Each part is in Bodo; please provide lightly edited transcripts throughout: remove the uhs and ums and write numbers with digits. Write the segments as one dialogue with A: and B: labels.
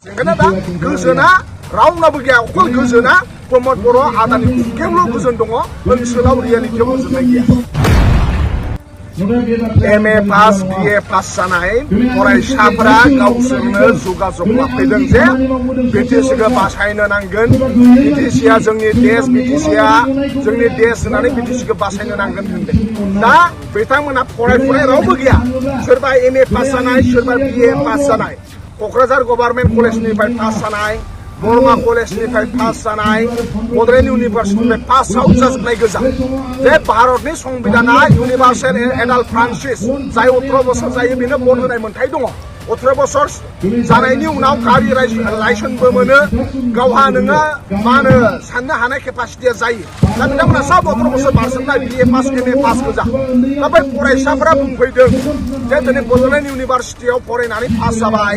A: Karena dah goजोना रावनाबो गैया अकल गोजोना प्रमद बर' आदानि खुगायावल' गोजोन दङ ओनसोलाव रियेलिटियाव गोजोननाय गैया। M A pass B A pass जानाय फरायसाफोरा गावसोरनो जगाजग लाफैदों जे बिटिसिखौ बासायनो नांगोन, बिटिसिआ जोंनि देश, बिटिसिआ जोंनि देश होननानै बिटिसिखौ बासायनो नांगोन होनदों। दा बिथांमोना फरायफुनाय रावबो गैया, सोरबा एम ए पास जानाय, सोरबा बि ए पास जानाय, क'क्राझार गभार्नमेन्ट कलेजनिफ्राय पास जानाय, बरमा कलेजनिफ्राय पास जानाय, बड'लेण्ड इउनिभार्सिटिनिफ्राय पास आउट जाजोबनाय गोजा। जे भारतनि संबिधाना इउनिभार्सेल एडाल्ट फ्रान्सिस जाय 18 बोसोर जायो बेनो भट होनाय मोन्थाय दङ। 18 बोसोर जानायनि उनाव गारि लाइसेन्सबो मोनो, गावहा नोङो मा होनो साननो हानाय केपासिटिया जायो। दा बिथांमोना सब 18 बोसोर बारसोमनाय बि A pass M A pass गोजा। दा बै फरायसाफोरा बुंफैदों जे दिनै बड'लेण्ड इउनिभार्सिटियाव फरायनानै पास जाबाय,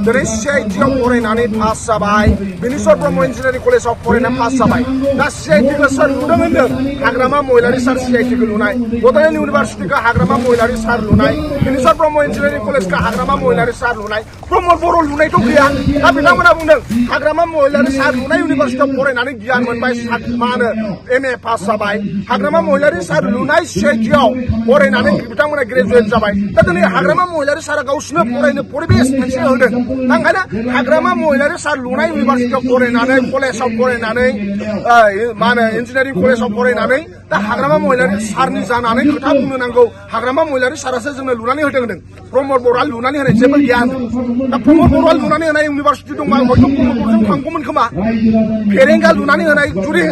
A: दिनै CIT आव फरायनानै पास जाबाय, बिनेश्वर ब्रह्म इन्जिनियारिं कलेजाव फरायनानै पास जाबाय। दा CIT खौ सोर लुदों होनदों? हाग्रामा महिलारि सार CIT खौ लुनाय, बड'लेण्ड इउनिभार्सिटिखौ हाग्रामा महिलारि सार लुनाय, बिनेश्वर ब्रह्म इन्जिनियारिं कलेजखौ हाग्रामा महिलारि सार लुनाय, प्रमद बर' लुनायथ' गैया। दा बिथांमोना बुंदों हाग्रामा महिलारि सार लुनाय इउनिभार्सिटियाव फरायनानै गियान मोनबाय, मा होनो एम ए पास जाबाय, हाग्रामा महिलारि सार लुनाय CIT आव फरायनानै बिथांमोना ग्रेजुवेट जाबाय। दा दिनै हाग्रामा महिलारि सारा गावसोरनो फरायनो परिबेस मोनसे होदों। दा ओंखायनो हाग्रामा महिलारि सार लुनाय इउनिभार्सिटियाव फरायनानै, कलेजाव फरायनानै, मा होनो इन्जिनियारिं कलेजाव फरायनानै दा हाग्रामा महिलारि सारनि जानानै खोथा बुंनो नांगौ। हाग्रामा महिलारि सारासो जोंनो लुनानै होदों होनदों, प्रमद बर'आ लुनानै होनाय जेबो गैया। दा प्रमद बर'आ लुनानै होनाय इउनिभार्सिटि दंबा हयथ' प्रमद बर'जों थांगौमोन खोमा। फेरेंगा लुनानै होनाय जुदि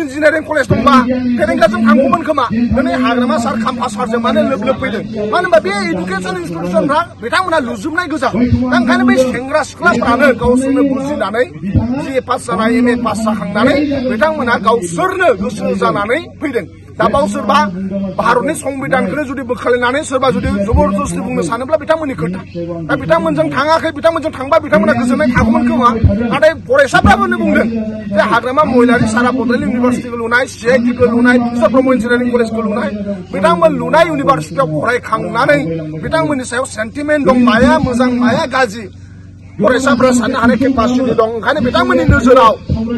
A: इन्जिनियारिं कलेज दंबा फेरेंगाजों थांगौमोन खोमा। दिनै हाग्रामा सार खाम्फा सारजों मानो लोब लोब फैदों? मानो होनबा बे इडुकेसन इन्स्टिटिउसनफ्रा बिथांमोना लुजोबनाय गोजा। दा ओंखायनो बै सेंग्रा सिख्लाफ्रानो गावसोरनो बुजिनानै बि ए पास जानाय, एम ए पास जाखांनानै बिथांमोना गावसोरनो गोसो जानानै फैदों। दा बावसोरबा भारतनि संबिधानखौनो जुदि बोखारलायनानै सोरबा जुदि जबरदस्ति बुंनो सानोब्ला बिथांमोननि खोथा। दा बिथांमोनजों थाङाखै, बिथांमोनजों थांबा बिथांमोना गोजोननाय थागौमोन खोमा। नाथाय फरायसाफ्राबो बुंदों जे हाग्रामा महिलारि सारा बड'लेण्ड इउनिभार्सिटिखौ लुनाय, CIT खौ लुनाय, बिनेश्वर ब्रह्म इन्जिनियारिं कलेजखौ लुनाय, बिथांमोन लुनाय इउनिभार्सिटियाव फरायखांनानै बिथांमोननि सायाव सेन्टिमेन्ट दं, माया मोजां माया गाज्रि फरायसाफ्रा साननो हानाय केपासिटि दं। ओंखायनो बिथांमोननि नोजोराव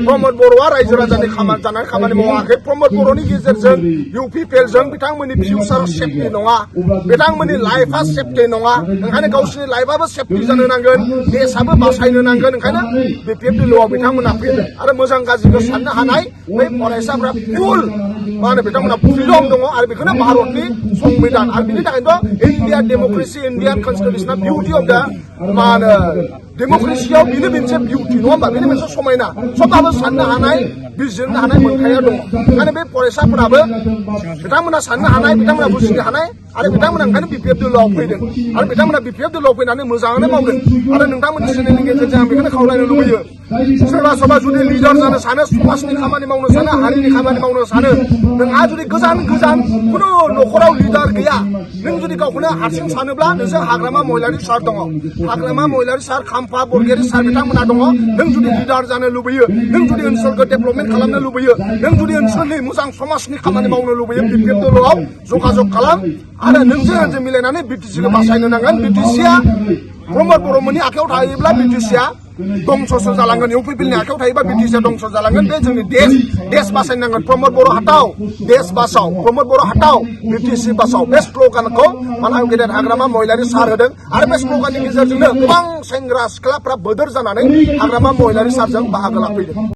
A: प्रमद बर'आ रायजो राजानि खामानि मावाखै। प्रमद बर'नि गेजेरजों UPPLजों बिथांमोननि फिउचार सेफटि नङा, बिथांमोननि लाइफआ सेफटि नङा। ओंखायनो गावसोरनि लाइफआबो सेफटि जानो नांगोन, देशआबो बासायनो नांगोन। ओंखायनो BPF दोलोआव बिथांमोना फैदों आरो मोजां गाज्रिखौ साननो हानाय बै फरायसाफ्रा फुल मा होनो बिथांमोना फ्रिदम दङ आरो बेखौनो भारतनि संबिधान आरो बिनि थाखायनोथ' इन्डिया डेम'क्रेसि, इन्डियान कनस्टिटिउसना बिउटि अफ दा मा होनो डेम'क्रेसियाव बेनो मोनसे बिउटि नङा होमबा, बेनो मोनसे समायना, सबहाबो साननो हानाय, बिजिरनो हानाय मोनथाया दङ। ओंखायनो बे फरायसाफोराबो बिथांमोना साननो हानाय, बिथांमोना बुजिनो हानाय आरो बिथांमोना ओंखायनो BPF दोलोआव फैदों आरो बिथांमोना BPF दोलोआव फैनानै मोजाङानो मावदों। आरो नोंथांमोननि चेनेलनि गेजेरजों आं बेखौनो खावलायनो लुबैयो, सोरबा सोरबा जुदि लिडार जानो सानो, समाजनि खामानि मावनो सानो, हारिनि खामानि मावनो सानो, नोंहा जुदि गोजान गोजान खुनु न'खराव लिडार गैया, नों जुदि गावखौनो हारसिं सानोब्ला नोंजों हाग्रामा महिलारि सार दङ, हाग्रामा महिलारि सार खाम्फा बरगयारि सार बिथांमोना दङ। नों जुदि लिडार जानो लुबैयो, नों जुदि ओनसोलखौ डेभेलपमेन्ट खालामनो लुबैयो, नों जुदि ओनसोलनि मोजां समाजनि खामानि मावनो लुबैयो, BPF दोलोआव जगाजग खालाम आरो नोंजों आंजों मिलायनानै BTCखौ बासायनो नांगोन। BTCआ प्रमद बर'मोननि आखायाव थायोब्ला BTCआ दंस'सो जालांगोन, UPPLनि आखायाव थायोबा BTCआ दंस' जालांगोन। बे जोंनि देश बासायनांगोन। प्रमद बर' हटाव, देश बासाव, प्रमद बर' हटाव, BTC बासाव, बे स्ल'गानखौ मानव गेदेर हाग्रामा महिलारि सार होदों आरो बे स्ल'गाननि गेजेरजोंनो गोबां सेंग्रा सिख्लाफ्रा बोदोर जानानै हाग्रामा महिलारि सारजों बाहागो लाफैदों।